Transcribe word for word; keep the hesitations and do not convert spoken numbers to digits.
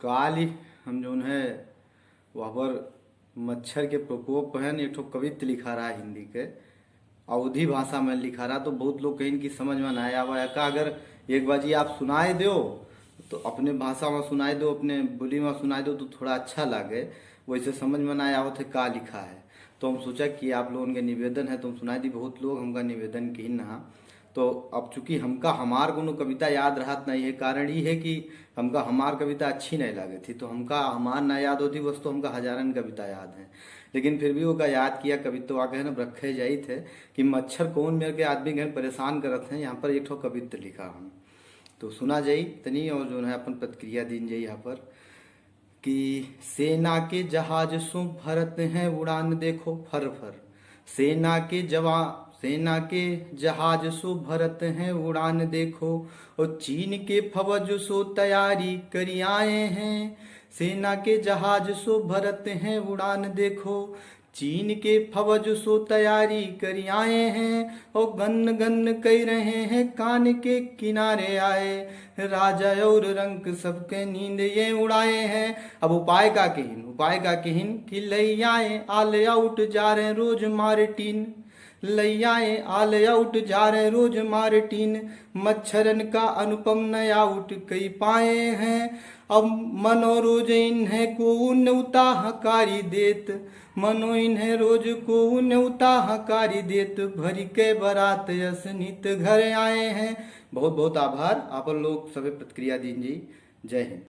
काल ही हम जौन है, वहाँ पर मच्छर के प्रकोप पर है न, एक ठो कवित्त लिखा रहा हिंदी के, अवधी भाषा में लिखा रहा, तो बहुत लोग कहिन कि समझ में ना आवा। एका अगर एक बाजी आप सुनाए दो, तो अपने भाषा में सुनाए दो, अपने बोली में सुनाए दो, तो थोड़ा अच्छा लागे। वैसे समझ में ना आवत है का लिखा है, तो हम सोचा कि आप लोगन के निवेदन है, तो हम सुनाए दी। बहुत लोग हमका निवेदन किहिन ना, तो अब चूंकि हमका हमार कोनो कविता याद रहत नहीं है, कारण ई है कि हमका हमार कविता अच्छी नहीं लागे थी, तो हमका हमार ना याद होती, बस तो हमका हजारन कविता याद है, लेकिन फिर भी ओका याद किया कवित्वा के है ना, रखे जाइत है कि मच्छर कौन मेर के आदमी के परेशान करत हैं, यहाँ पर एक ठो कवित्त लिखा हम। तो सुना जाई तनी और जौन है अपन प्रतिक्रिया दीन जाई यहाँ पर कि सेना के जहाज सो भरत हैं उड़ान देखो फर फर। सेना के जवा-, सेना के जहाज सो भरत हैं उड़ान देखो, और चीन के फौज सो तैयारी करी आए हैं। सेना के जहाज सो भरत हैं उड़ान देखो, चीन के फौज सो तैयारी करी आए हैं, और गन गन कह रहे हैं कान के किनारे आए। राजा और रंक सबके नींद ये उड़ाए हैं। अब उपाय का किहिन, उपाय का किहिन कि लई आए all out जा रहे रोज मार्टिन, लई आए all out जा रहे रोज मार्टिन, मच्छरन का अनुपम न आउट कई पाए हैं। अब मनो रोज इन्हें को न्योता हकारी देत, मनो इन्हें रोज को न्योता हकारी देत, भरी के बारात यस नित घर आए हैं। बहुत बहुत आभार, आप लोग सभी प्रतिक्रिया दीन जी। जय हिंद।